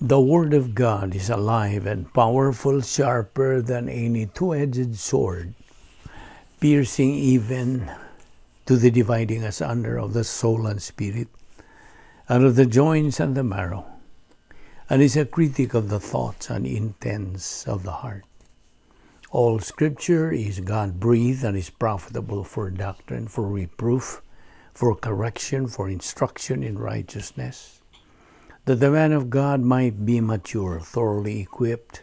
The Word of God is alive and powerful, sharper than any two-edged sword, piercing even to the dividing asunder of the soul and spirit, and of the joints and the marrow, and is a critic of the thoughts and intents of the heart. All Scripture is God-breathed and is profitable for doctrine, for reproof, for correction, for instruction in righteousness, that the man of God might be mature, thoroughly equipped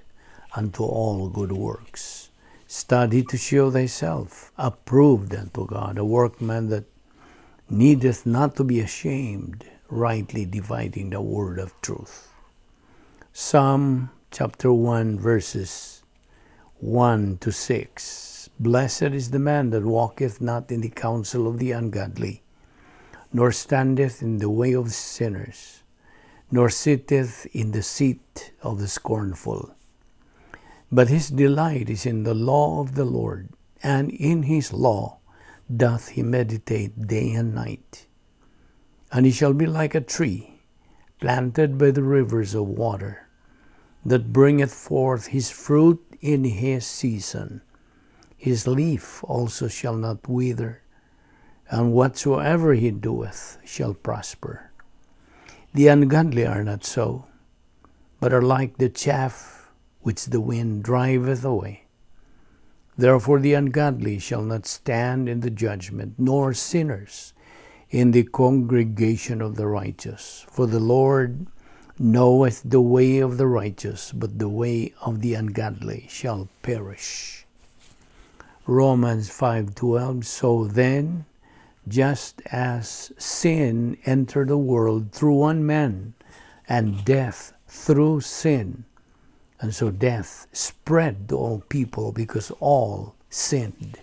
unto all good works. Study to show thyself approved unto God, a workman that needeth not to be ashamed, rightly dividing the word of truth. Psalm chapter 1, verses 1 to 6. Blessed is the man that walketh not in the counsel of the ungodly, nor standeth in the way of sinners, nor sitteth in the seat of the scornful. But his delight is in the law of the Lord, and in his law doth he meditate day and night. And he shall be like a tree planted by the rivers of water, that bringeth forth his fruit in his season. His leaf also shall not wither, and whatsoever he doeth shall prosper. The ungodly are not so, but are like the chaff which the wind driveth away. Therefore the ungodly shall not stand in the judgment, nor sinners in the congregation of the righteous. For the Lord knoweth the way of the righteous, but the way of the ungodly shall perish. Romans 5:12. So then, just as sin entered the world through one man, and death through sin, and so death spread to all people because all sinned.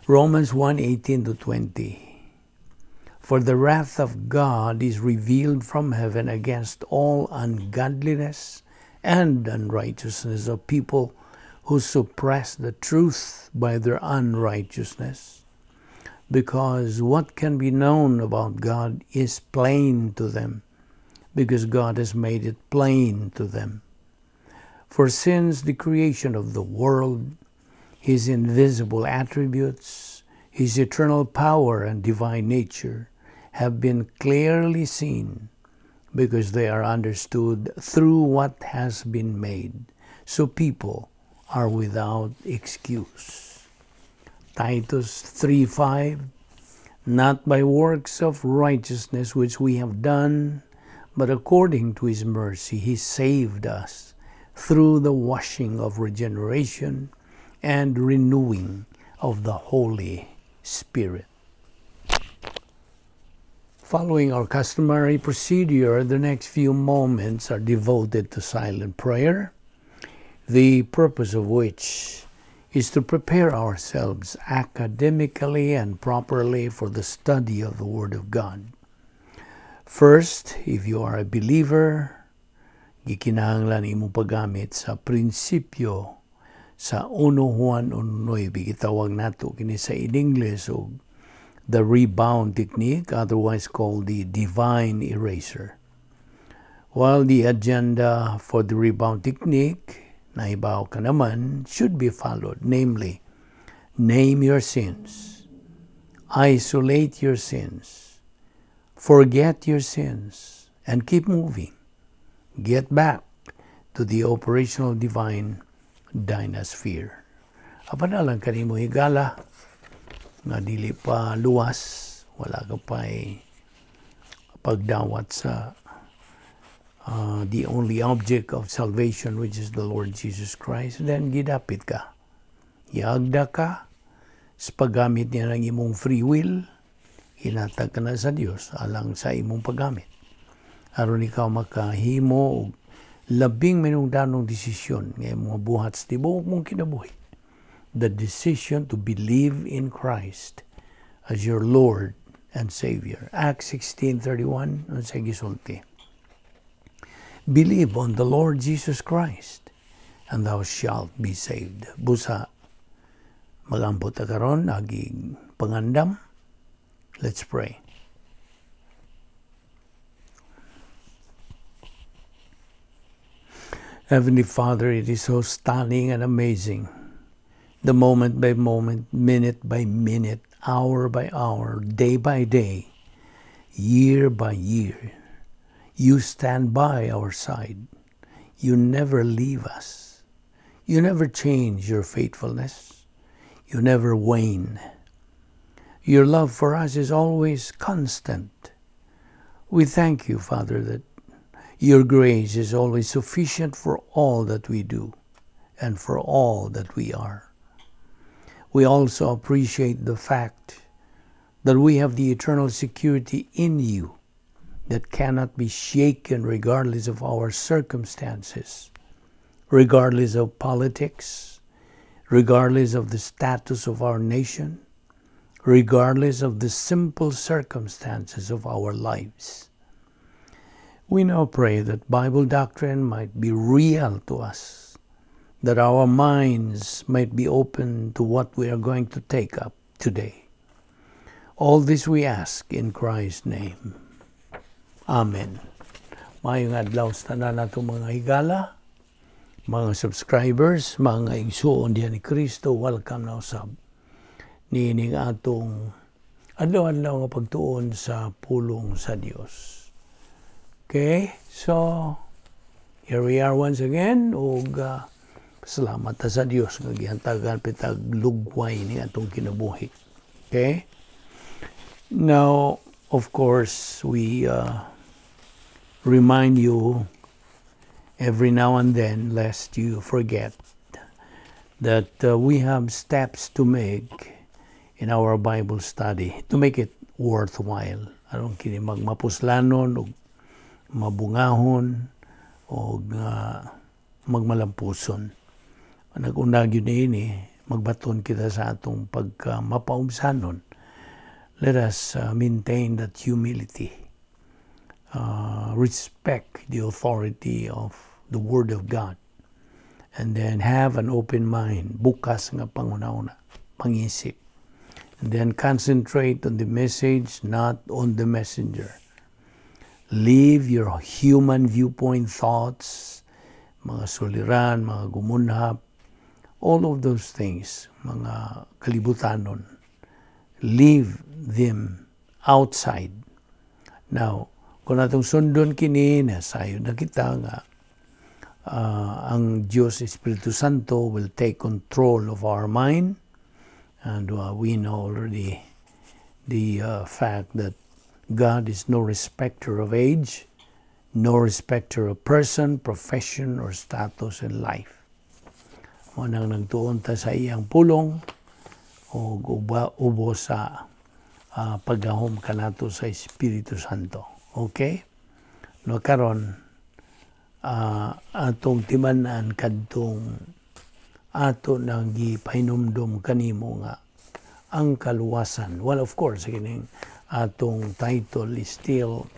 Romans 1:18 to 20. For the wrath of God is revealed from heaven against all ungodliness and unrighteousness of people who suppress the truth by their unrighteousness. Because what can be known about God is plain to them, because God has made it plain to them. For since the creation of the world, his invisible attributes, his eternal power and divine nature have been clearly seen, because they are understood through what has been made. So people are without excuse. Titus 3:5, not by works of righteousness which we have done, but according to his mercy he saved us through the washing of regeneration and renewing of the Holy Spirit. Following our customary procedure, the next few moments are devoted to silent prayer, the purpose of which is to prepare ourselves academically and properly for the study of the Word of God. First, if you are a believer, gikinahanglan imong paggamit sa prinsipyo sa 1 Juan 1:9. Gitawag nato kini sa in English og the rebound technique, otherwise called the divine eraser. While the agenda for the rebound technique, naibaw ka naman, should be followed, namely, name your sins, isolate your sins, forget your sins, and keep moving. Get back to the operational divine dynasphere. Apan alang kanimo higala nga dili pa luwas, wala ka pa'y pagdawat sa the only object of salvation, which is the Lord Jesus Christ, then gidapit ka. Iagda ka sa paggamit niya ng imong free will, hinatag ka na sa Dios alang sa imong paggamit. Aron ikaw makahimo og labing minungdanong desisyon nga imong buhat sa tibuok mong kinabuhi. The decision to believe in Christ as your Lord and Savior. Acts 16:31, unsay gisulti? Believe on the Lord Jesus Christ, and thou shalt be saved. Busa, magampo ta karon, aging pangandam. Let's pray. Heavenly Father, it is so stunning and amazing. The moment by moment, minute by minute, hour by hour, day by day, year by year, you stand by our side. You never leave us. You never change your faithfulness. You never wane. Your love for us is always constant. We thank you, Father, that your grace is always sufficient for all that we do and for all that we are. We also appreciate the fact that we have the eternal security in you that cannot be shaken regardless of our circumstances, regardless of politics, regardless of the status of our nation, regardless of the simple circumstances of our lives. We now pray that Bible doctrine might be real to us, that our minds might be open to what we are going to take up today. All this we ask in Christ's name. Amen. Maayong adlaw sa tanan natong mga higala, mga subscribers, mga igsuon diha ni Kristo, welcome na usab niining atong adlaw-adlaw nga pagtuon sa pulong sa Dios. Okay, so here we are once again ug salamat ta sa Dios nga gihantagan pitag lugway ni atong kinabuhi. Okay? Now, of course, we remind you every now and then, lest you forget, that we have steps to make in our Bible study to make it worthwhile. Aron kini magmapuslanon ug mabungahon o magmalampuson. Nag-una gyud niini, magbaton kita sa atong pagka mapaubsanon. Let us maintain that humility. Respect the authority of the Word of God. And then have an open mind, bukas nga panghunahuna, pangisip. And then concentrate on the message, not on the messenger. Leave your human viewpoint thoughts, mga suliran, mga gumunhap, all of those things, mga kalibutanon. Leave them outside. Now, kung atong sundon kini, nasayon na kita nga ang Diyos Espiritu Santo will take control of our mind. And we know already the fact that God is no respecter of age, no respecter of person, profession, or status in life. Mao nang nagtuon ta sa iyang pulong o ubo sa paggahom kanato sa Espiritu Santo. Okay? No karon atong timan-an kadtong ato nang gipahinumdom kanimo nga ang kaluwasan. Well, of course, kining atong title is still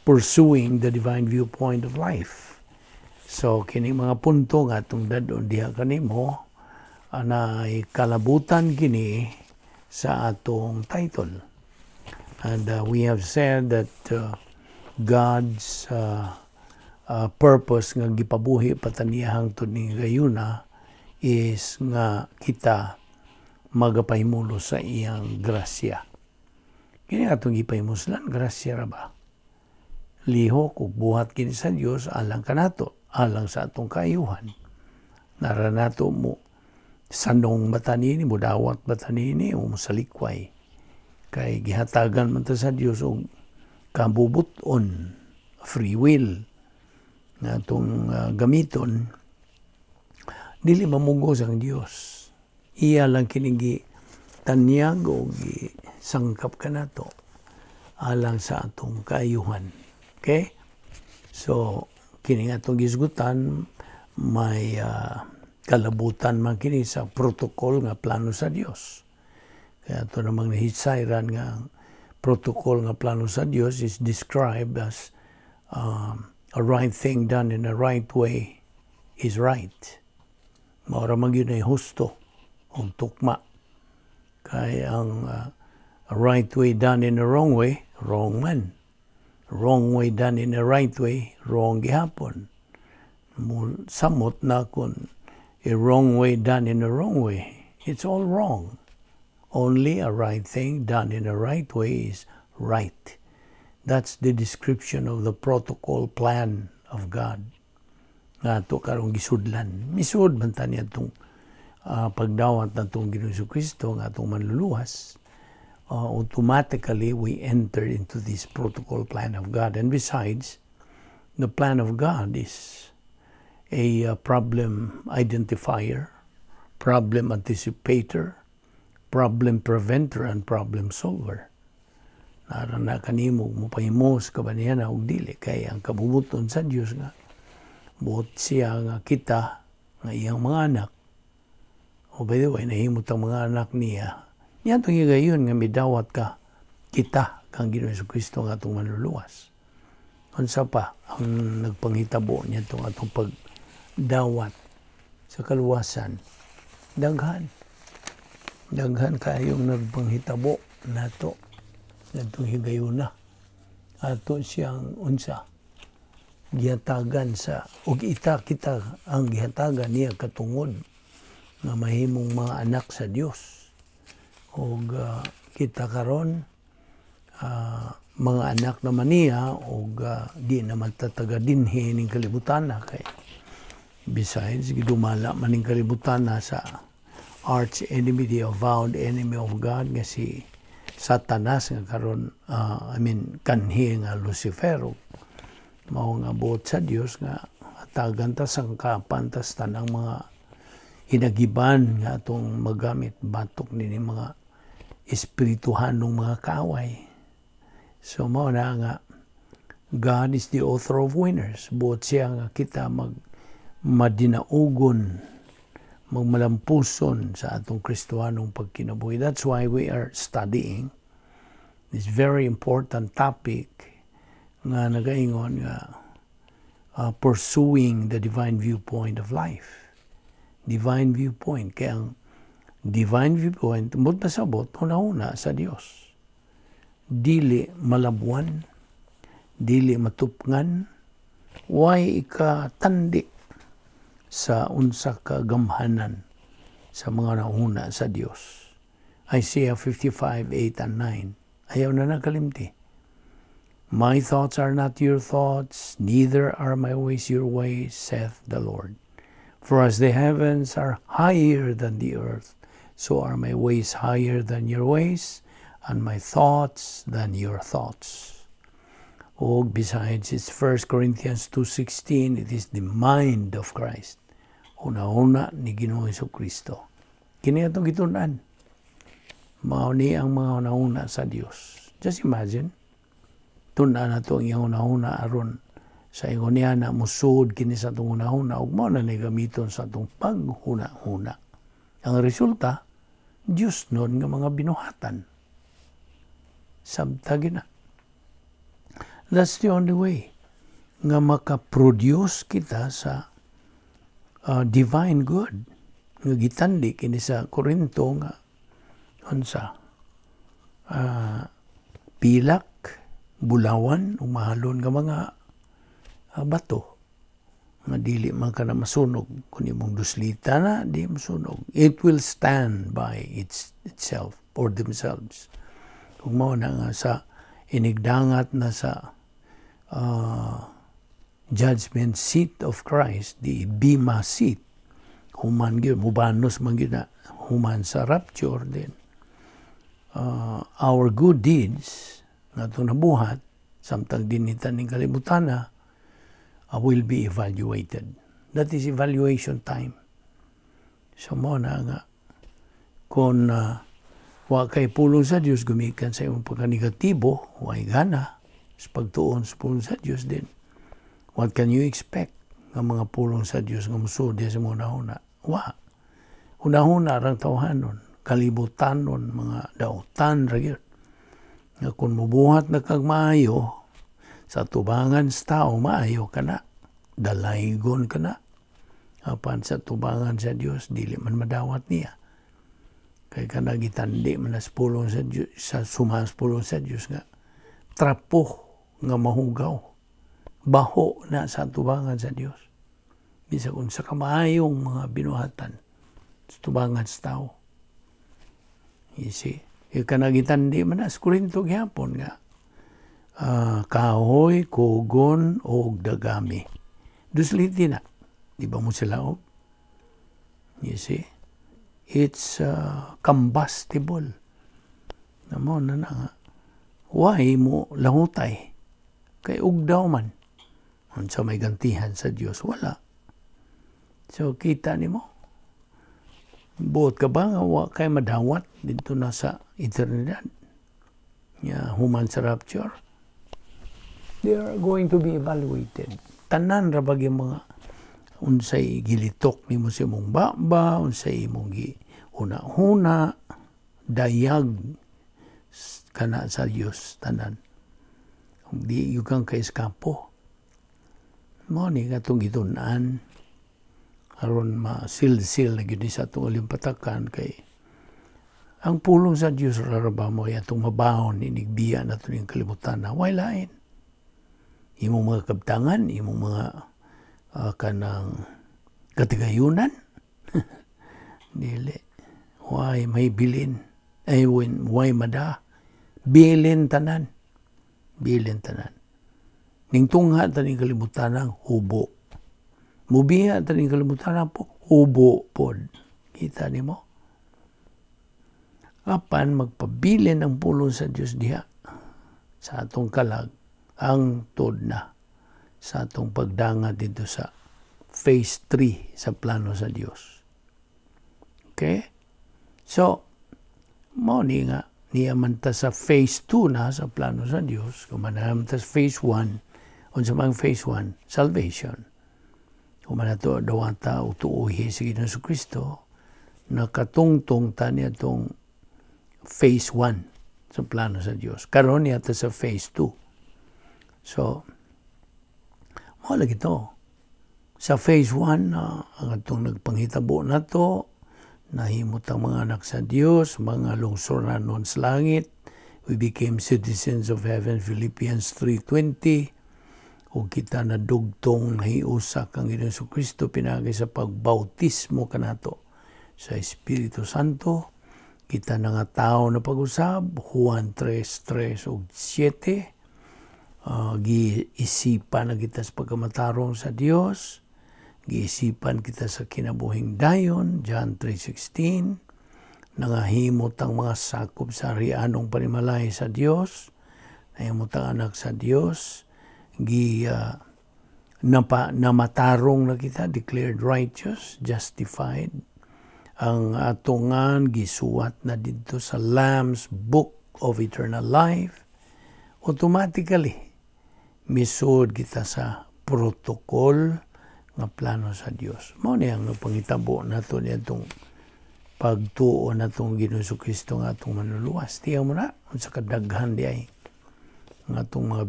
"Pursuing the Divine Viewpoint of Life." So, kini mga punto nga atong dad-on diha kanimo anay kalabutan kini sa atong title. And we have said that God's purpose nga gipabuhi pa ta niya hangtod ning gayuna is nga kita magapahimulos sa iyang grasya. Kini atong gipahimuslan, grasya ra ba? Lihok ug buhat kini sa Dios alang kanato, alang sa atong kaayuhan. Nara nato mo sanong bata nini, mudawat bata nini, o mosalikway. Kay gihatagan man ta sa Dios og kabubuton, free will, nga atong gamiton, dili mamugos ang Dios. Iya lang kining tanyag o sangkap kanato alang sa atong kaayuhan. Okay? So, kini nga atong gisgutan, may kalabutan man kini sa protocol nga plano sa Dios. Kaya ito namang nahisayran nga protocol nga plano sa Dios is described as a right thing done in the right way is right. Mao ra man gyud ay husto og tukma. Kay ang a right way done in the wrong way, wrong man. Wrong way done in the right way, wrong gihapon. Mo samot na kung a wrong way done in a wrong way. It's all wrong. Only a right thing done in a right way is right. That's the description of the protocol plan of God nga ato karong gisudlan. Misud man ta niya itong pagdawat natong Ginoong Kristo nga atong manluluwas. Automatically we enter into this protocol plan of God. And besides, the plan of God is a problem identifier, problem anticipator, problem preventer, and problem solver. Naa ra na kanimo mopahimos ka ba niya na og dili, kay ang kabubut-on sa Dios nga buot siya nga kita nga iyang mga anak. O by the way, nahimot ang mga anak niya niya itong higayon nga midawat ka kita kang Ginoong Kristo nga atong manluluwas. Unsa pa ang nagpanghitabo niya itong atong pagdawat sa kaluwasan? Daghan. Daghan kayong nagpanghitabo nato ngadtong higayuna. Ato siyang unsa gihatagan sa ug ita kita ang gihatagan niya katungod nga mahimong mga anak sa Dios. Ug kita karon mga anak naman niya ug di naman ta taga dinhi ning kalibutan na, kay besides, gidumala man ning kalibutan na sa arch enemy, the avowed enemy of God nga si Satanas nga karon, I mean, kanhi nga Lucifer. Mao nga buot sa Dios nga hatagan ta sangkapan ta sa tanang mga hinagiban nga atong magamit batok nini mga espirituhanong mga kaaway. So mao na nga God is the author of winners. Buot siya nga kita mag madinaugon, magmalampuson sa atong Kristohanong pagkinabuhi. That's why we are studying this very important topic nga nagaingon nga pursuing the divine viewpoint of life. Divine viewpoint. Kaya ang divine viewpoint, buot pasabot, una-una sa Dios. Dili malabuan, dili matupngan, way ikatandi sa unsa ka gamhanan sa mga nauna sa Dios. Isaiah 55, 8 and 9. Ayaw na nakalimti. "My thoughts are not your thoughts, neither are my ways your ways, saith the Lord. For as the heavens are higher than the earth, so are my ways higher than your ways, and my thoughts than your thoughts." Og besides, it's 1 Corinthians 2:16, it is the mind of Christ. Una-una ni Ginoong Kristo. Kini atong gitun-an. Mao ni ang mga una-una sa Dios. Just imagine, tun-an nato ang iyang una-una aron sa ingon niya na musud kini sa atong una-una ug mao na ni gamiton sa atong paghuna-huna. Ang resulta, Diyos nun nga mga binuhatan. Sabta gina. That's the only way nga makaproduce kita sa divine good nga gitandi kini sa Korinto nga unsa pilak, bulawan ug mahalon nga mga bato nga dili man ka na masunog. Kung imong duslita na, di masunog. It will stand by itself or themselves. Ug mao na nga sa inigdangat na sa judgment seat of Christ, the Bema seat, human gyud, mubanos man gyud na human sa rapture din. Our good deeds nga atong nabuhat samtang dinhi ta ning kalibutana will be evaluated. That is evaluation time. So mao na nga kung wa kay pulong sa Dios gumikan sa imong pagkanegatibo, way gana sa pagtuon sa pulong sa Dios din. What can you expect nga mga pulong sa Dios nga musud sa imong hunahuna? Wa. Hunahuna rang tawhanon, kalibutanon, mga dautan ra gyud. Nga kung mubuhat na kag maayo, sa tubangan sa tao, maayo ka na. Dalaygon ka na. Apan sa tubangan sa Dios, dili man madawat niya. Kay kana gitandi man sa pulong sa Dios, sa sumas pulong sa Dios nga trapo nga mahugaw. Baho na sa tubangan sa Dios. Bisag unsa ka maayong mga binuhatan sa tubangan sa tao. You see? Kanagitan di man na sa Korinto gihapon nga kahoy, kugon, o dagami. Dusliti na. Di ba mo sila og? You see? It's combustible. Namo na na nga. Why mo lahutay? Kay ugdaw man. Unsa may gantihan sa Dios? Wala. So kita nimo. Buot ka ba nga wa kay madawat dito na sa eternidad? Ya, human sa rapture. They are going to be evaluated. Tanan ra bag yung mga unsay gilitok nimo sa imong baba, unsay imong gi huna-huna, dayag kana sa Dios tanan. Kung di yun kang kaiskapo. Mo ni katong gitun-an aron masilsil na gyud ni sa atong alimpatakan, kay ang pulong sa Dios raraba mo ay atong mabahon inigbiya na ito ning kalibutan na way lain. Imong mga kabtangan, imong mga kanang katigayunan, dili. Why may bilin? Ay, why mada? Bilin tanan. Bilin tanan. Ning tungha taning kalibutan ang hubo. Mubiya taning kalibutan po, hubo pod. Kita nimo? Apan magpabilin ang pulong sa Dios diha sa atong kalag ang tod na sa atong pagdanga dito sa phase 3 sa plano sa Dios. Okay? So, mao ni nga niya man ta sa phase 2 na sa plano sa Dios. Kung man ta sa phase 1, unsa man phase 1? Salvation. Kung man ato dawata o tuuhi sa Ginoong Kristo, nakatungtong ta niya itong phase 1 sa plano sa Dios. Karon niya ta sa phase 2. So, mao lagi to. Sa phase 1, ang atong nagpanghitabo na to, nahimot ang mga anak sa Dios, mga lungsuranon sa langit. We became citizens of heaven, Philippians 3:20. Ug kita na dugtong nahiusa kang Ginoong Kristo pinagi sa pagbautismo kanato sa Espiritu Santo. Kita na nga tao na pag-usab, Juan 3:3 ug 7. Giisipan na kita sa pagkamatarong sa Dios. Giisipan kita sa kinabuhing dayon, John 3:16. Nangahimot ang mga sakop sa rianong panimalay sa Dios. Nahimot ang anak sa Dios. Gi namatarong na kita, declared righteous, justified. Ang atongan gisuwat na didto sa Lamb's Book of Eternal Life. Automatically, misud kita sa protocol nga plano sa Dios. Mao ni ang nagpangitabo nato niadtong pagtuo natong Ginoong Kristo nga atong manluluwas. Tiyaw mo na unsa kadaghan di ay nga atong mga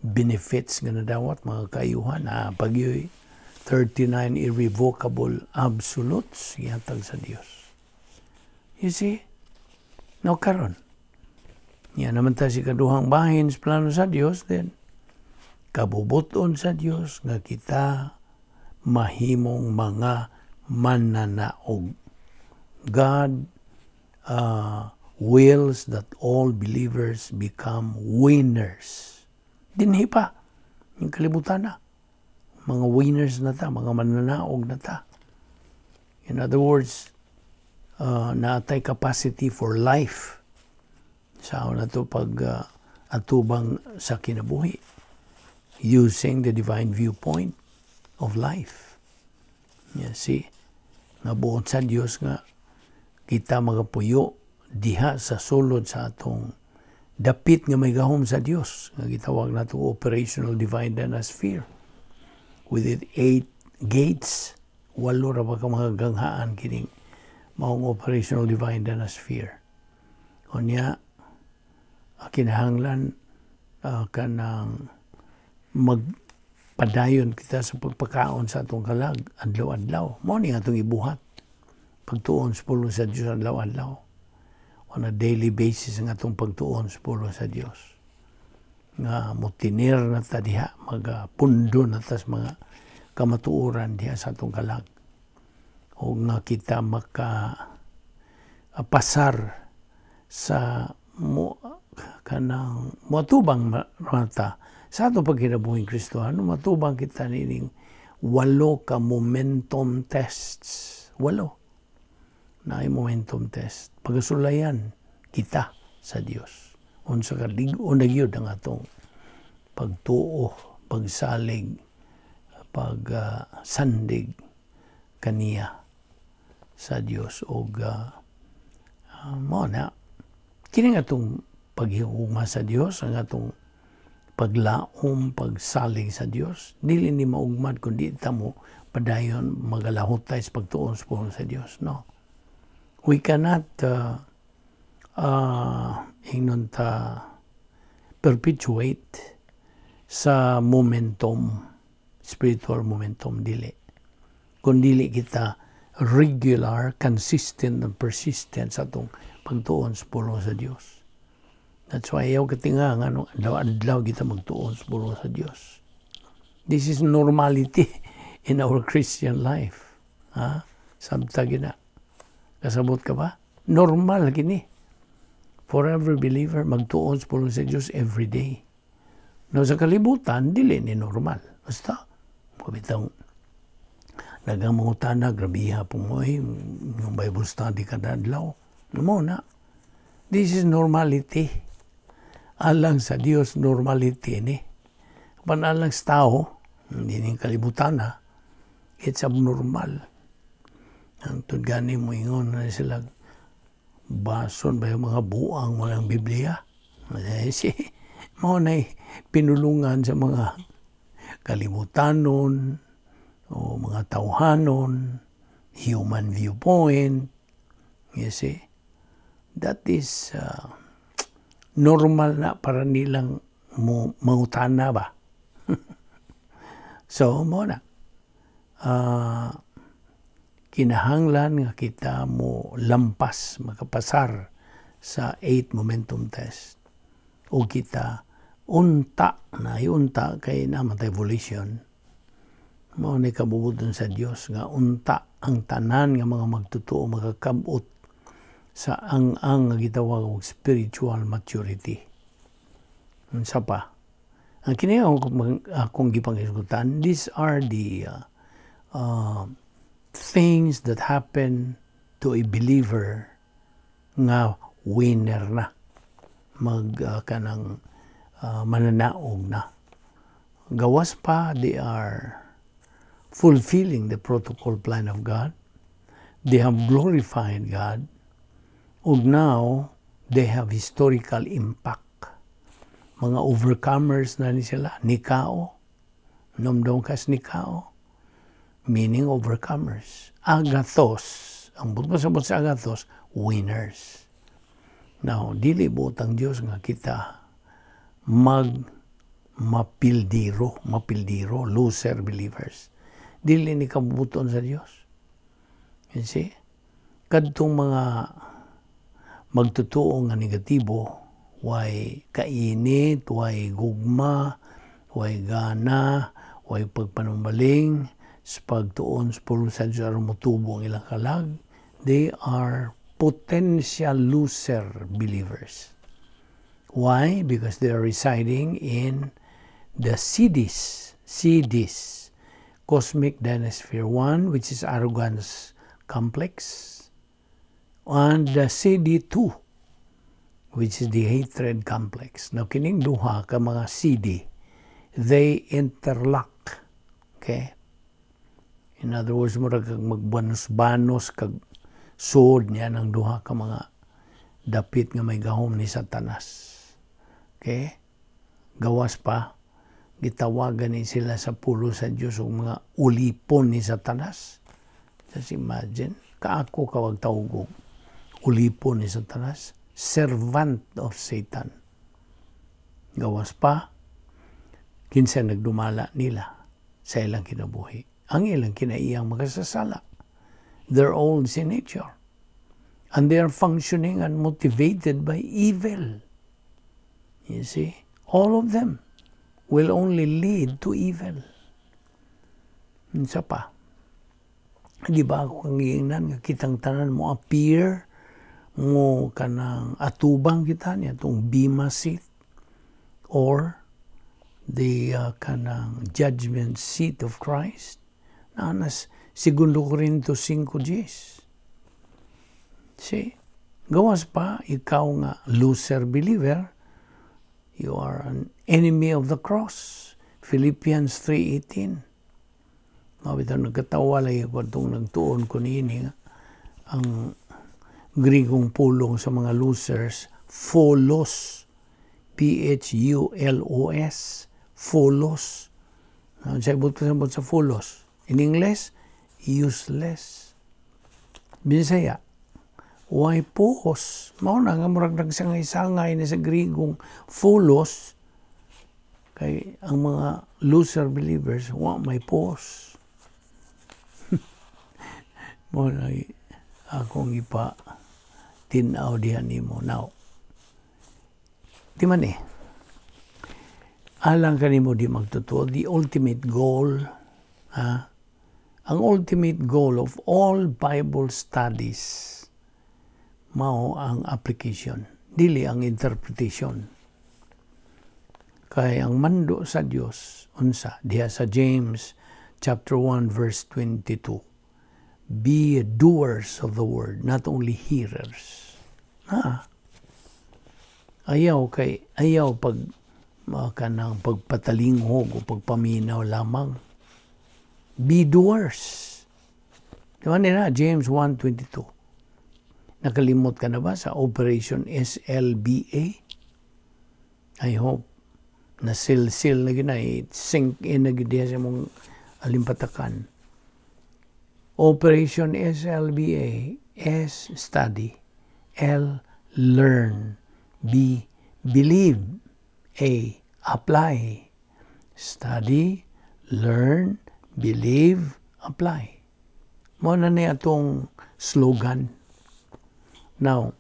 benefits nga nadawat, mga kaayuhan na pagyoy 39 irrevocable absolutes gihatag sa Dios. You see? No karon. Niya naman ta si kaduhang bahin sa plano sa Dios, then kabubuton sa Dios nga kita mahimong mga mananaog. God wills that all believers become winners. Dinhi pa, yung kalibutan na. Mga winners na ta, mga mananaog na ta. In other words, naatay capacity for life. Sa na to pag atubang sa kinabuhi. Using the divine viewpoint of life. Yeah, see? Nga buot sa Dios nga kita magapuyo diha sa sulod sa atong dapit nga may gahom sa Dios nga gitawag nato operational divine sphere with it eight gates. Walo ra ba ka mga ganghaan kining maong operational divine sphere. Unya kinahanglan kanang magpadayon kita sa pagpakaon sa atong kalag adlaw-adlaw. Mao ni atong ibuhat, pagtuon sa pulong sa Dios adlaw-adlaw, on a daily basis ang atong pagtuon sa pulong sa Dios nga motinir na ta diha, magapundo na ta sa mga Kamatuoran diha sa atong kalag o nga kita maka pasar sa mo kanang moatubang mata sa atong pagkinabuhing Kristohano. Matubang kita nining walo ka momentum tests, walo na ay momentum test, pagkasulayan kita sa Dios unsa ka lig-on na gyud ang atong pagtuo, pagsalig, pag sandig kaniya sa Dios. Og mao na kini nga atong paghigugma sa Dios, ang atong paglaom, pagsalig sa Dios, dili ni maugmad kung di ta mo padayon magalahutay sa pagtuon sa pulong sa Dios, no? We cannot ingnon ta perpetuate sa momentum, spiritual momentum, dili kung dili kita regular, consistent and persistent sa atong pagtuon sa pulong sa Dios. That's why ayaw katinga nga no, adlaw-adlaw kita magtuon sa pulong sa Dios. This is normality in our Christian life. Ha? Sabta gina. Kasabot ka ba? Normal kini. For every believer, magtuon sa pulong sa Dios every day. No, sa kalibutan, dili ni normal. Basta, kabitang nagamangutana, grabiha po mo eh, yung Bible study kada adlaw. Mao na. This is normality. Alang sa Dios, normality ni. Panalang sa tao, hindi ning kalibutan ha, it's abnormal. Ang gani mo ingon na sila, bason ba yung mga buang mo ng Biblia? Eh, si, mao na pinulungan sa mga kalibutanon o mga tawhanon, human viewpoint. You see? That is normal na para nilang mo mangutana ba. So, mao na. Kinahanglan nga kita mo lampas, makapasar sa 8 momentum test. O kita unta na unta kay naman tayo volition. Mao ni kabubuton sa Dios nga unta ang tanan nga mga magtotoo makakabot sa ang nga gitawag og spiritual maturity. Unsa pa? Ang kini akong gipanghisgutan, these are the things that happen to a believer nga winner na, mag kanang mananaog na. Gawas pa, they are fulfilling the protocol plan of God. They have glorified God. Ug now, they have historical impact. Mga overcomers na ni sila. Nikao. Nomdom kas nikao. Meaning overcomers. Agathos. Ang buot sa agathos, winners. Now, dili buot ang Diyos nga kita mag mapildiro, mapildiro, loser believers. Dili ni kabubuton sa Dios. You see? Kadtong mga magtotoo nga negatibo, way kainit, way gugma, way gana, way pagpanumbaling, sa pagtuon sa pulong sa Diyos aron motubo ang ilang kalag, they are potential loser believers. Why? Because they are residing in the CDs, CDs, Cosmic Dynasphere 1, which is arrogance complex, and the CD2, which is the hatred complex. Now, kining duha ka mga CD, they interlock. Okay? In other words, murag kag magbanos-banos kag sword niya ng duha ka mga dapit nga may gahom ni Satanas. Okay? Gawas pa, gitawagan ni sila sa pulong sa Diyos og mga ulipon ni Satanas. Just imagine, kaako kawag tawgog ulipon ni Satanas, servant of Satan. Gawas pa, kinsa nagdumala nila sa ilang kinabuhi? Ang ilang kinaiyang makasasala. Their old sin nature. And they are functioning and motivated by evil. You see, all of them will only lead to evil. Unsa pa? Di ba ako kang giingnan nga kitang tanan mo appear mo kanang atubang kita niya itong bema seat or the kanang judgment seat of Christ na nas Segundo Corinto 5:10. See? Gawas pa, ikaw nga loser believer, you are an enemy of the cross. Philippians 3:18. Mao bitaw nagkatawa lagi ko atong nagtuon ko niini nga ang Grigong pulong sa mga losers, phulos. Phulos. Phulos. Ang sa ibot sa phulos. In English, useless. Binisaya, way puhos? Mao na nga murag nagsangay-sangay ni sa Grigong phulos kay ang mga loser believers wa may puhos. Mao na akong ipa tin-aw diha nimo now. Di man eh. Alang kanimo di magtotoo, the ultimate goal, ha? Ang ultimate goal of all Bible studies mao ang application, dili ang interpretation. Kay ang mando sa Dios unsa diha sa James chapter 1 verse 22: "Be doers of the word, not only hearers." Ha? Ayaw kay ayaw pag kanang pagpatalinghog o pagpaminaw lamang. Be doers. Di ba nila James 1:22? Nakalimot ka na ba sa Operation SLBA? I hope na silsil na gina, sink in na gid sa mong alimpatakan. Operation SLBA: S, study; L, learn; B, believe; A, apply. Study, learn, believe, apply. Mao na ni atong slogan. Now,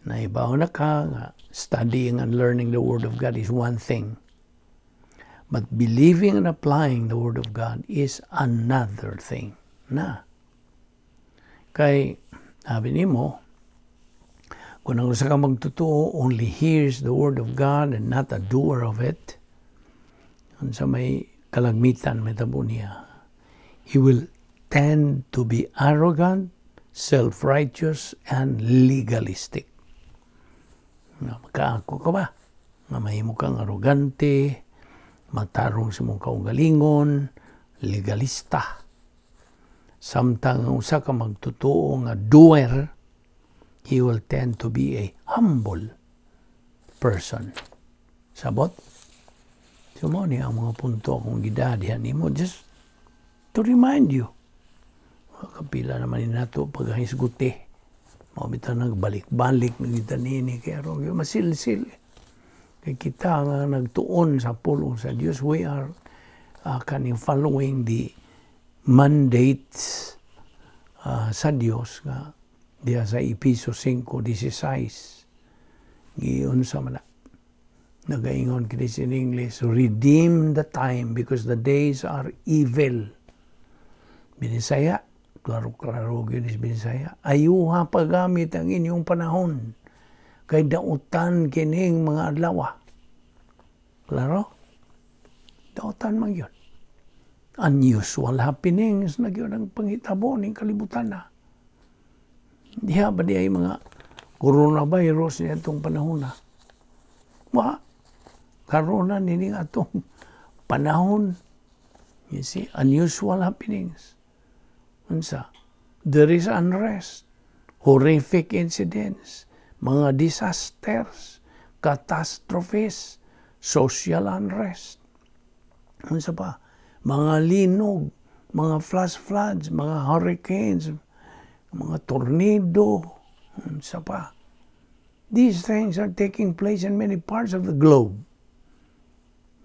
naibaw na ka nga studying and learning the Word of God is one thing. But believing and applying the Word of God is another thing. Na. Kay, sabi nimo, kung ang usa ka magtotoo only hears the Word of God and not a doer of it, unsa may kalagmitan mahitabo niya? He will tend to be arrogant, self-righteous, and legalistic. Nga makaako ka ba? Nga mahimo kang arrogante, matarong sa mong kaugalingon, legalista. Samtang ang usa ka magtotoo nga doer, he will tend to be a humble person. Sabot? So mao ni ang mga punto akong gidadihan nimo just to remind you. Kapila naman ni nato paghisguti. Mao bitaw nagbalik-balik na kita nini kay aron masilsil. Kay kita nga nagtuon sa pulong sa Dios, we are kaning following the mandates sa Dios nga diha sa Epeso 5:16 giunsa man na nagaingon kini in English, "Redeem the time because the days are evil." Binisaya, klaro-klaro gyud is Binisaya. Ayuha paggamit ang inyong panahon kay dautan kining mga adlaw. Klaro? Dautan man gyud. Unusual happenings na gyud ang panghitabo ning kalibutan na. Diha ba di ay mga coronavirus niya itong panahon na? Wa. Karon na nining atong panahon. You see, unusual happenings. Unsa? There is unrest, horrific incidents, mga disasters, catastrophes, social unrest. Unsa pa? Mga linog, mga flash floods, mga hurricanes, mga tornado, unsa pa? These things are taking place in many parts of the globe.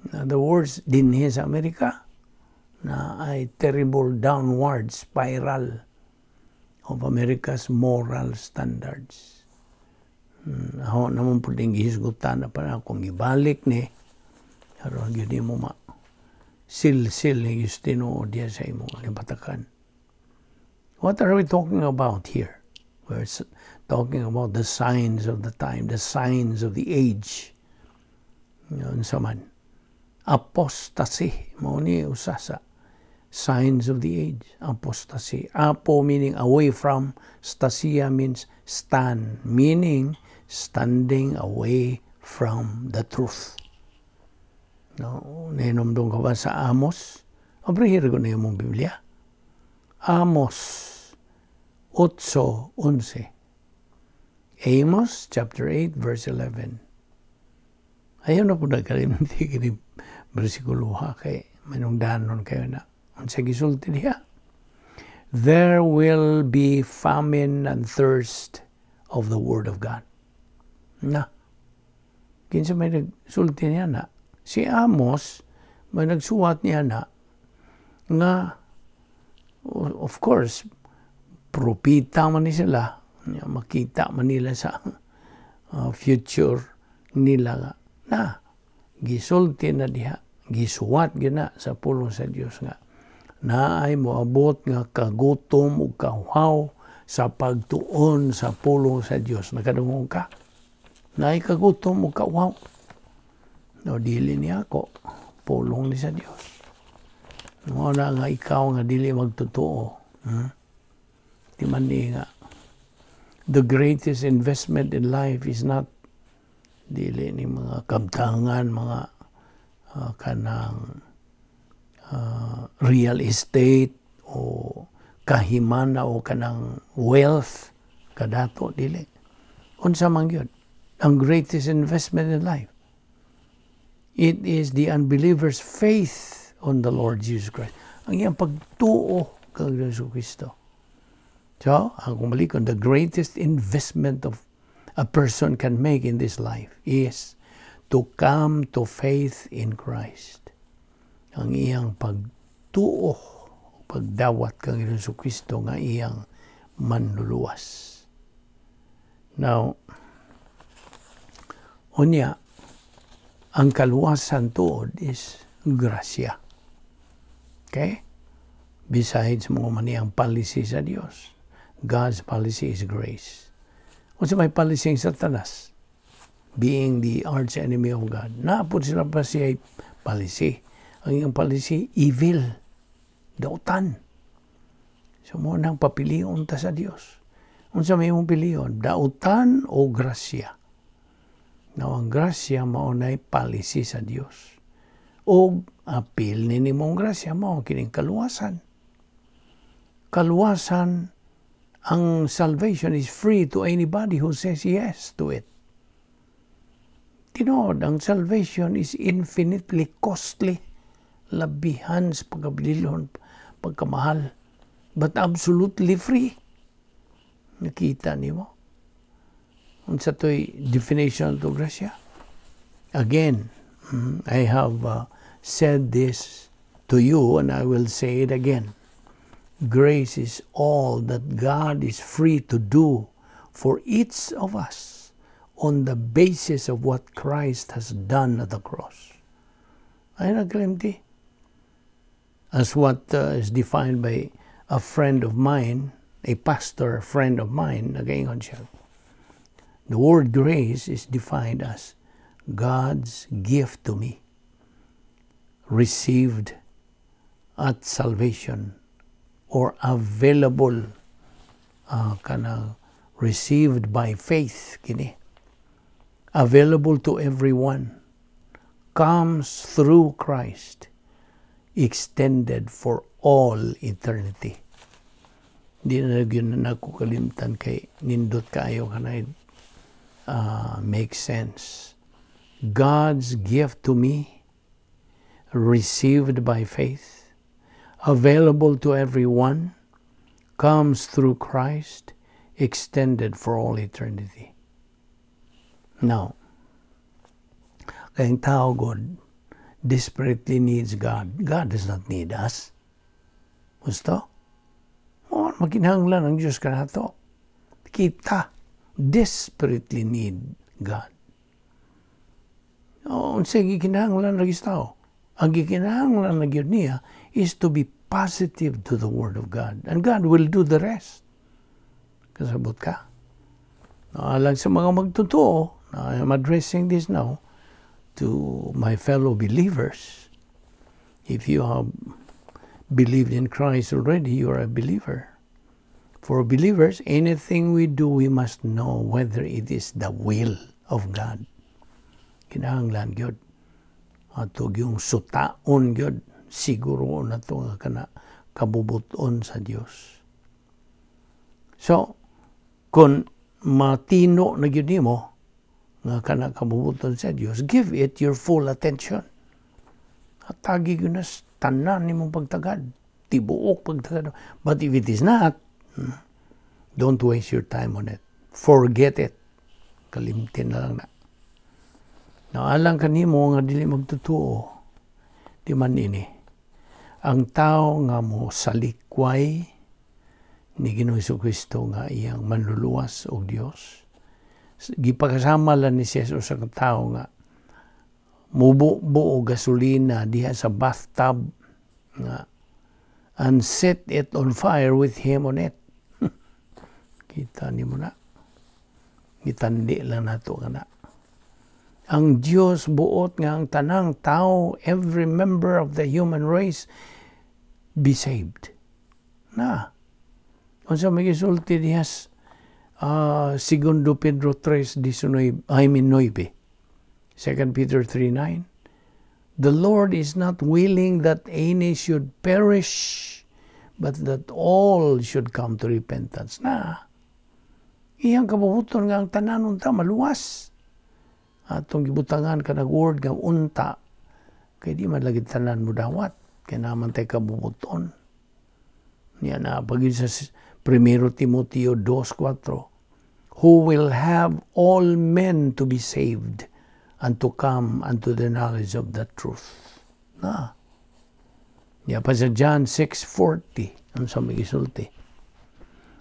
In other words, dinhi sa Amerika, na ay terrible downward spiral of America's moral standards. Ako naman po din gihisgutan na para akong ibalik ni aron gyud mo ma Silsil ni Diyos tinuod diya sa imong nibatakan. What are we talking about here? We're talking about the signs of the time, the signs of the age. Unsa man? Apostasy. Mao ni usa sa signs of the age. Apostasy. Apo meaning away from. Stasia means stand. Meaning standing away from the truth. No, nahinumdum ka ba sa Amos? Abrihir ko na yung Biblia. Amos 8:11. Amos chapter 8 verse 11. Ayaw na po nagkalimti kini bersikulo ha, kay manungdanon kayo na. Unsa gisulti diha? There will be famine and thirst of the word of God. Na. Kinsa may nagsulti niya na? Si Amos may nagsuwat niya na nga, of course, propita man ni sila, makita man nila sa future nila nga na gisulti na diha, gisuwat gina sa pulong sa Dios nga naay moabot nga kagutom ug kauhaw sa pagtuon sa pulong sa Dios. Nakadungog ka? Naay kagutom ug kauhaw. No, dili niya ako, pulong ni sa Dios. Mao na nga ikaw nga dili magtotoo, Di man ni nga the greatest investment in life is not, dili ni mga kabtangan, mga kanang real estate o kahimana o kanang wealth kadato, dili. Unsa man gyud ang greatest investment in life? It is the unbeliever's faith on the Lord Jesus Christ, ang iyang pagtuo kang Jesu Kristo. So ang balik, the greatest investment of a person can make in this life is to come to faith in Christ, ang iyang pagtuo, pagdawat kang Jesu Kristo nga iyang manluluwas. Now, unya, ang kaluwasan tuod is grasya. Okay? Besides mao man ang policy sa Dios. God's policy is grace. Unsa may policy sa Satanas? Being the arch enemy of God. Napod sila pa siya policy. Ang iyang policy, evil. Dautan. So mao nang papilion ta sa Dios. Unsa may imong pilion? Dautan o grasya? Now, ang grasya mao nay policy sa Dios. O apil ni nimong grasya mao kining kaluwasan. Kaluwasan, ang salvation is free to anybody who says yes to it. Tinuod, ang salvation is infinitely costly. Labihan sa pagkabilihon, pagkamahal, but absolutely free. Nakita nimo? Unsa to'y definition to grasya? Again, I have said this to you and I will say it again. Grace is all that God is free to do for each of us on the basis of what Christ has done at the cross. Ay nagkalimti. As what is defined by a friend of mine, a pastor friend of mine, nagaingon siya. The word grace is defined as God's gift to me, received at salvation or available, kanang received by faith kini, available to everyone, comes through Christ, extended for all eternity. Di na gyud na nako kalimtan kay nindot kaayo kanay make sense. God's gift to me, received by faith, available to everyone, comes through Christ, extended for all eternity. Now, kayang tao God desperately needs God. God does not need us. Gusto? O, makinahanglan ang Diyos kanato. Kita desperately need God. O, unsay gikinahanglan ra tao? Ang gikinahanglan na gyud niya is to be positive to the Word of God. And God will do the rest. Kasabot ka? Alang sa mga magtotoo, I am addressing this now to my fellow believers. If you have believed in Christ already, you are a believer. For believers, anything we do, we must know whether it is the will of God. Kinahanglan gyud. Ato yung sutaon gyud, siguro na to nga kana kabubuton sa Dios. So, kung matino na gyud nimo nga kana kabubuton sa Dios, give it your full attention. Hatagi gyud na tanan nimong pagtagad, tibuok pagtagad. But if it is not, don't waste your time on it. Forget it. Kalimtin na lang na. Naalang kanimo nga dili magtotoo, di man ini. Ang tao nga mo salikway ni Ginoong Kristo nga iyang manluluwas og Dios, gipakasama lang ni siya sa ka tao nga mububo og gasolina diha sa bathtub nga and set it on fire with him on it. Kita nimo na. Gitandi lang nato kana. Ang Dios buot nga ang tanang tao, every member of the human race, be saved. Na. Unsa may gisulti diha Segundo Pedro 3:19, I mean 9. 2 Peter 3:9. "The Lord is not willing that any should perish, but that all should come to repentance." Na. Iyang kabubuton nga ang tanan unta maluwas. Atong gibutangan kanang word nga "unta" kay di man lagi tanan mo dawat kay naman tay kabubuton. Niya na pag sa 1 Timoteo 2:4, "who will have all men to be saved and to come unto the knowledge of the truth." Na. Niya pa sa John 6:40, ang sa may gisulti,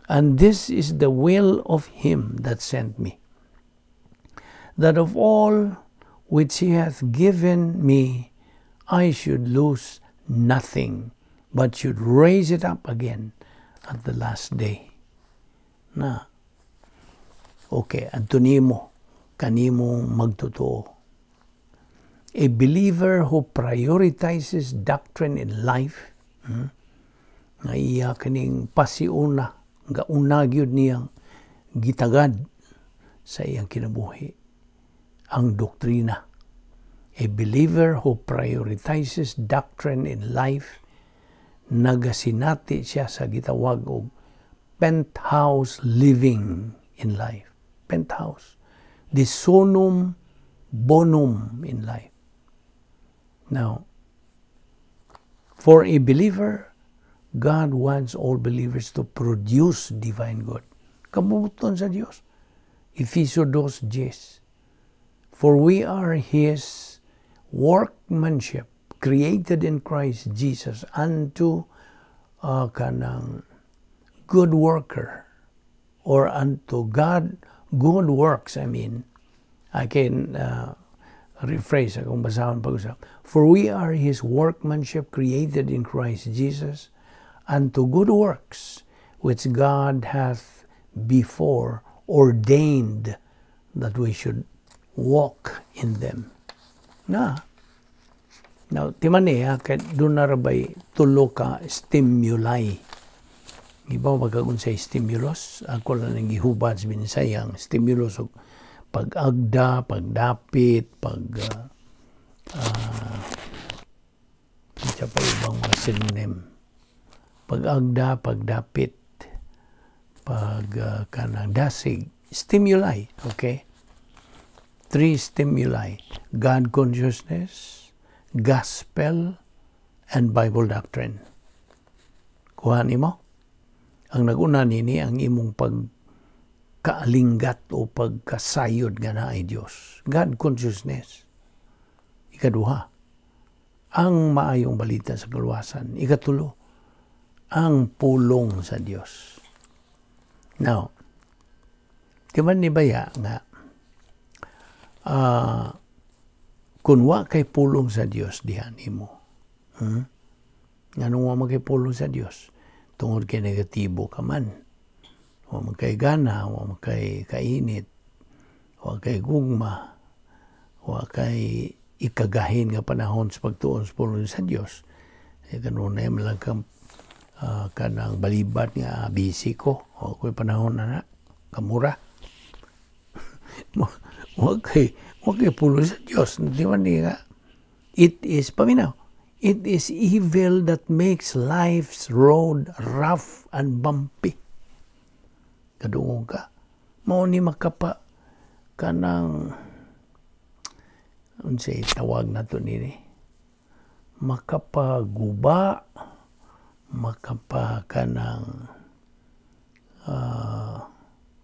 "And this is the will of him that sent me, that of all which he hath given me, I should lose nothing, but should raise it up again at the last day." Na. Okay, adto nimo, kanimo magtotoo. A believer who prioritizes doctrine in life, nga iya kaning pasiuna, nga una gyud niyang gitagad sa iyang kinabuhi, ang doktrina. A believer who prioritizes doctrine in life, nagasinati siya sa gitawag og penthouse living in life. Penthouse. The summum bonum in life. Now, for a believer, God wants all believers to produce divine good. Kabubuton sa Dios. Efeso 2:10. "For we are His workmanship, created in Christ Jesus unto kanang good worker or unto God good works." I mean, I can rephrase akong basahon pag-usap. "For we are His workmanship, created in Christ Jesus unto good works, which God hath before ordained that we should walk in them." Na. Now, timan niya, kay doon na rabay tulo ka stimuli. Iba magkagun sa stimulus. Ako lang ang gihubad sa Binisaya ang stimulus og pag-agda, pagdapit, pag pa ibang mga synonym. Pag-agda, pagdapit, pag kanang dasig, stimuli, okay? Three stimuli: God consciousness, gospel, and Bible doctrine. Kuha nimo? Ang naguna nini ang imong pagkaalinggat o pagkasayod nga naay Dios. God consciousness. Ikaduha, ang maayong balita sa kaluwasan. Ikatulo, ang pulong sa Dios. Now, di man ni baya nga Kung wa kay pulong sa Dios diha nimo. Nganong wa man kay pulong sa Dios? Tungod kay negatibo ka man. Wa man kay gana, wa man kay kainit, wa kay gugma, wa kay ikagahin nga panahon sa pagtuon sa pulong sa Dios. E kanunay man lang kang kanang balibat nga busy ko. Wa ko'y panahon na na. Kamura. Wa kay pulong sa Dios. Di ba niya? It is, paminaw, it is evil that makes life's road rough and bumpy. Kadungog ka. Mao ni makapa kanang unsay tawag nato nini, makapaguba, makapa kanang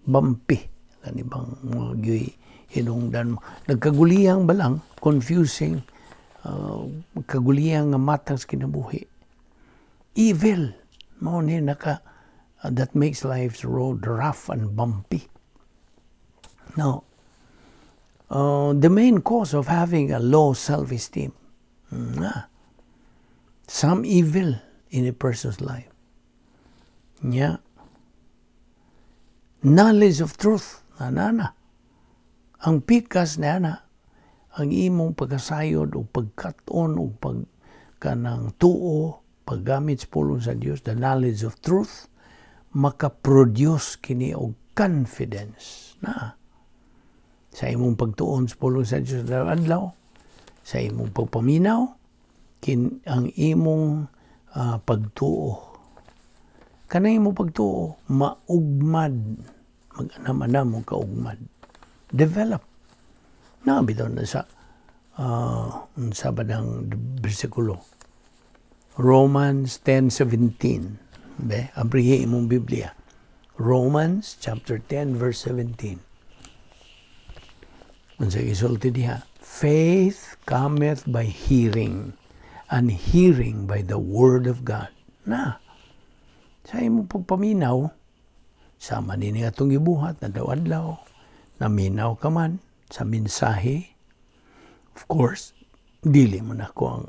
bumpy, kani bang mga gyuy hinungdan mo nagkaguliyang ba lang, confusing, kaguliyang nga matang sa kinabuhi. Evil mao ni naka that makes life's road rough and bumpy. Now, the main cause of having a low self-esteem, some evil in a person's life. Yeah. Knowledge of truth, na. Ang pikas na na, ang imong pagkasayod o pagkaton o pag kanang tuo, paggamit sa pulong sa Dios, the knowledge of truth, makaproduce kini og confidence na sa imong pagtuon sa pulong sa Dios adlaw, sa imong pagpaminaw, kin ang imong pagtuo. Kanang imong pagtuo, maugmad, mag-anam-anam mo kaugmad. Develop. Na bitaw na sa badang bersikulo. Romans 10:17. Be, abrihi imong Biblia. Romans chapter 10 verse 17. Unsa gisulti diha? "Faith cometh by hearing, and hearing by the word of God." Na, sa imong pagpaminaw, sama nini atong gibuhat, na daw adlaw, naminaw ka man sa mensahe. Of course, dili mo na ko ang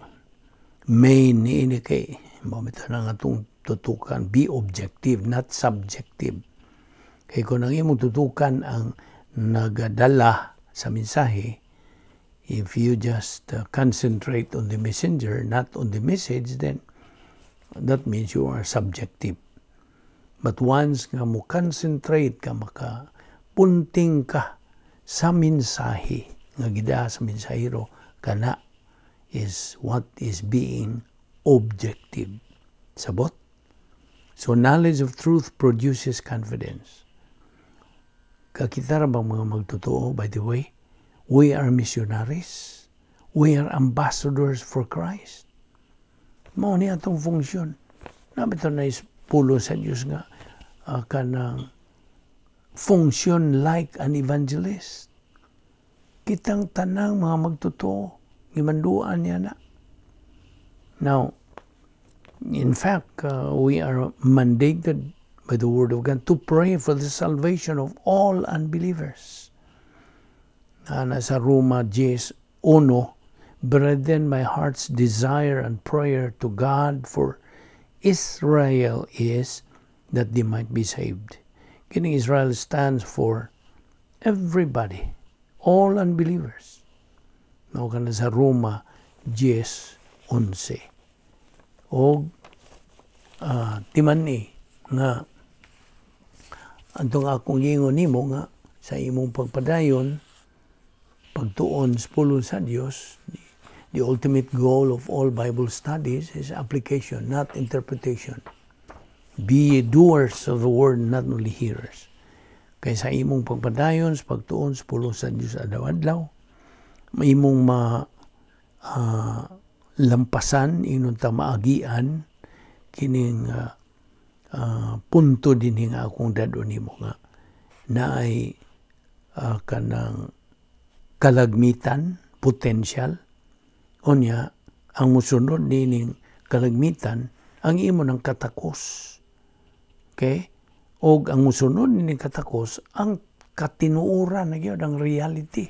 main ni ini kay mao na nga atong tutukan, be objective, not subjective. Kay kung ang imong tutukan ang nagadala sa mensahe, if you just concentrate on the messenger, not on the message, then that means you are subjective. But once nga mo concentrate ka, maka punting ka sa mensahe nga gida sa mensahero, kana is what is being objective. Sabot? So knowledge of truth produces confidence. Kakita ra bang mga magtotoo, by the way? We are missionaries. We are ambassadors for Christ. Mao ni atong funksyon. Nabito na is pulo sa Diyos nga kanang function like an evangelist. Kitang tanang mga magtotoo, gimanduan niya na. Now, in fact, we are mandated by the Word of God to pray for the salvation of all unbelievers. Nasa Roma 10:1, "Brethren, my heart's desire and prayer to God for Israel is that they might be saved." Kining Israel stands for everybody, all unbelievers. No, kana sa Roma 10:11. Og timan ni nga antong akong giingon nimo nga sa imong pagpadayon pagtuon sa pulong sa Dios, the ultimate goal of all Bible studies is application, not interpretation. Be ye doers of the word, not only hearers. Kay sa imong pagpadayon sa pagtuon sa pulong sa Dios adlaw-adlaw, imong ma lampasan, ingon ta maagian kining punto dinhi nga akong dad-on nimo nga naay kanang kalagmitan, potential. Unya, ang musunod nining kalagmitan, ang imo ng katakos. Okay? Og ang musunod nining katakos, ang katinuoran na gyud, ang reality.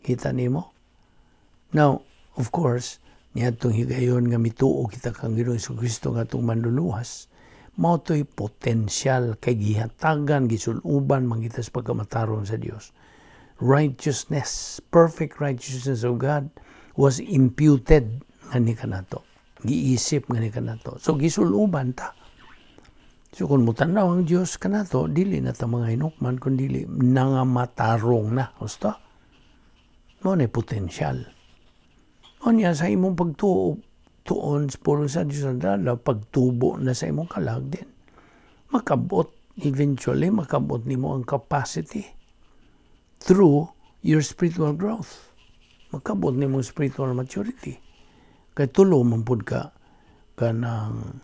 Kita nimo? Now, of course, niadtong higayon nga mituo kita kang Ginoong Kristo nga atong manluluwas, mao to'y potensyal kay gihatagan, gisuluban man kita sa pagkamatarong sa Dios. Righteousness, perfect righteousness of God was imputed ngani kanato. Giisip ngani kanato. So gisuluban ta. So kung mutanaw ang Dios kanato, dili na ta mga hinukman, kun dili nangamatarong na. Husto? Mao na potensyal. Unya sa imong pagtuo tuon sa pulong sa Dios sa pagtubo na sa imong kalag din, makabot, eventually, makabot nimo ang capacity through your spiritual growth. Makabot nimo spiritual maturity. Kay tulo man pud ka kanang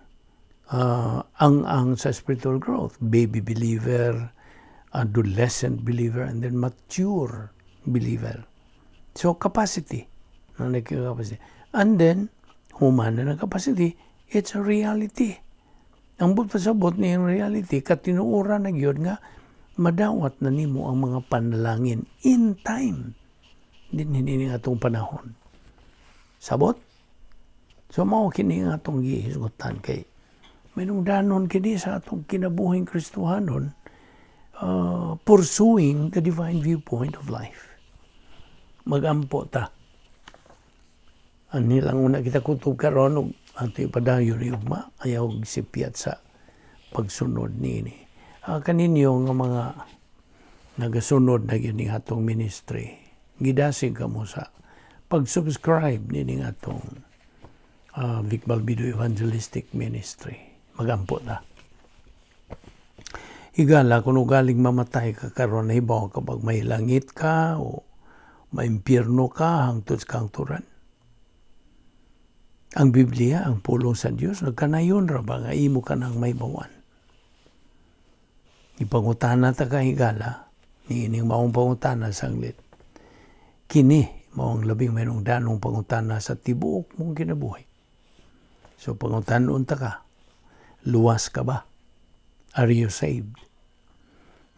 ang sa spiritual growth: baby believer, adolescent believer, and then mature believer. So capacity, na capacity. And then human na ng capacity, it's a reality. Ang buot pasabot ni reality, katinuoran na gyud nga madawat na nimo ang mga panalangin in time. Din hindi ni atong panahon. Sabot? So mao kini nga atong gihisgutan kay minungdanon kini sa atong kinabuhing Kristohanon, pursuing the divine viewpoint of life. Magampo ta. Ani lang una kita kutob karon ug ato ipadayon ni ugma, ayaw sipyat sa pagsunod niini. Kaninyo nga mga nagasunod na gyud ning atong ministry, gidasig kamo sa pag-subscribe nining atong Vic Balbido Evangelistic Ministry. Magampo ta. Higala, kung ugaling mamatay ka karon, nahibaw ka pag may langit ka o maimpyerno ka hangtod sa kahangturan? Ang Biblia, ang pulong sa Dios, nagkanayon ra ba nga imo ka nang mahibawan? Ipangutana ta ka, higala, niining maong pangutana sanglit. Kini, maong labing mayroong danong pangutana sa tibuok mong kinabuhi. So pangutanon ta ka, luwas ka ba? Are you saved?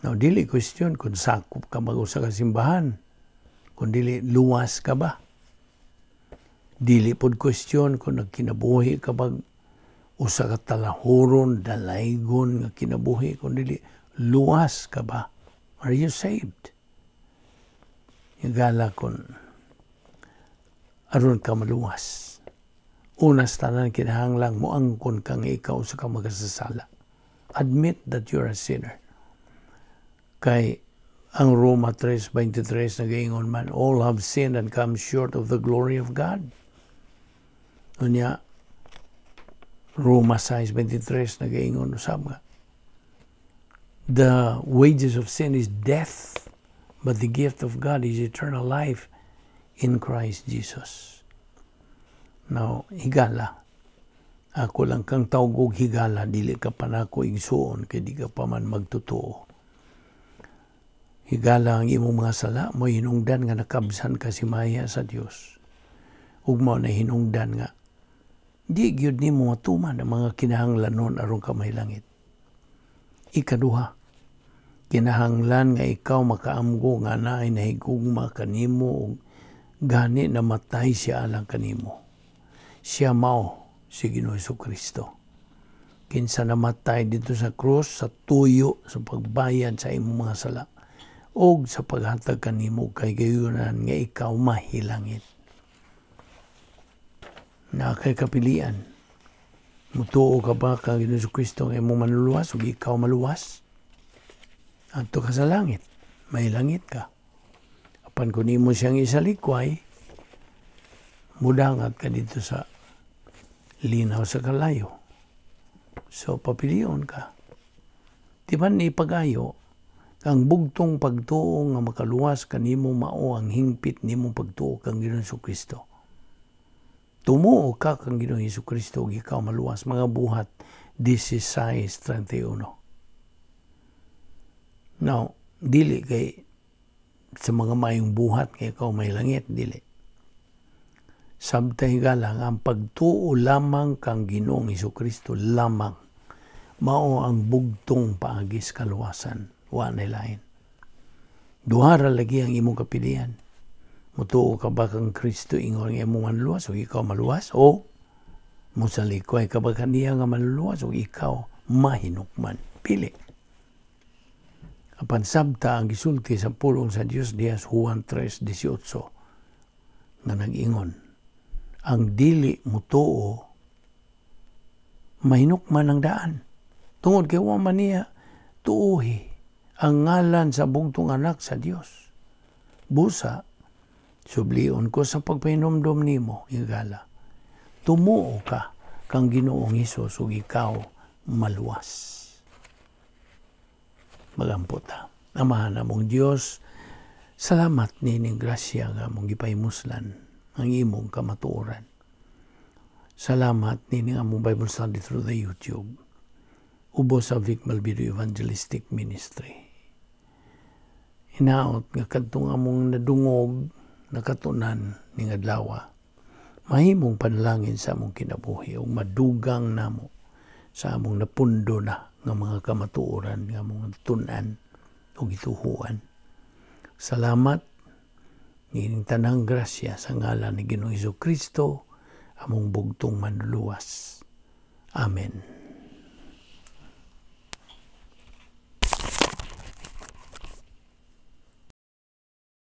Now, dili question kung sakop ka mag usa ka simbahan. Kung dili, luwas ka ba? Dili pod question kung nagkinabuhi ka bag usa ka talahuron, dalaygon nga kinabuhi, kung dili, luwas ka ba? Are you saved? Higala, kung aron ka maluwas, unas tanan kinahanglang mo angkon kang ikaw usa ka makasasala. Admit that you're a sinner. Kay ang Roma 3:23 nagaingon man, "All have sinned and come short of the glory of God." Unya, Roma 6:23 nagaingon usab nga, "The wages of sin is death, but the gift of God is eternal life in Christ Jesus." Now, higala, ako lang kang tawgog higala, dili ka pa nako igsuon, kay di ka pa man magtotoo. Higala, ang imong mga sala mo hinungdan nga nakabsan ka si Maya sa Dios. Ug mao na hinungdan nga di gyud nimo matuman ang mga kinahanglanon aron ka mahilangit. Ikaduha, kinahanglan nga ikaw makaamgo nga naay nahigugma kanimo ug gani namatay siya alang kanimo. Siya mao si Ginoo Kristo. Kinsa namatay dito sa krus sa tuyo sa pagbayad sa imong mga sala og sa paghatag kanimo kay gayunan nga ikaw mahilangit. Na kay kapilian. Mutuo ka ba kang Ginoo Kristo nga imong manluluwas ug ikaw maluwas? Adto ka sa langit, mahilangit ka. Apan kung nimo siyang isalikway, mudangat ka dito sa linaw sa kalayo. So, papilion ka. Di man ipagayo, ang bugtong pagtuo nga makaluwas kanimo mao ang hingpit nimo pagtuo kang Ginoong Kristo. Tumuo ka kang Ginoong Kristo ug ikaw maluwas. Mga Buhat 16:31. Now, dili kay sa mga mayong buhat kay ikaw may langit, dili. Sabta, higala, ang pagtuo lamang kang Ginoong Kristo lamang mao ang bugtong paagi sa kaluwasan. Wa na lain. Duha ra lagi ang imong kapilian. Mutuo ka ba kang Kristo ingon nga imong manluluwas ug ikaw maluwas, o musalikway ka ba kaniya nga manluluwas ug ikaw mahinukman? Pili. Apan sabta ang gisulti sa pulong sa Dios diha sa Juan 3:18 nga nag-ingon, ang dili mutuo mahinukman ang daan tungod kay wa man niya tuohi ang ngalan sa bugtong anak sa Dios. Busa sublion ko sa pagpahinumdom nimo, higala. Tumuo ka kang Ginoong Hesus ug ikaw maluwas. Magampo ta. Amahan namong Dios, salamat nining grasya nga among gipahimuslan ang imong kamatuoran. Salamat nining among Bible study through the YouTube, ubos sa Vic Malvido Evangelistic Ministry. Hinaot nga kadtong among nadungog, nakatunan ning adlaw, mahimong panalangin sa among kinabuhi ug madugang namo sa among napundo na nga mga kamatuoran nga among tun-an ug gituhuan. Salamat nining tanang grasya sa ngalan ni Ginoong Kristo, among bugtong manluluwas. Amen.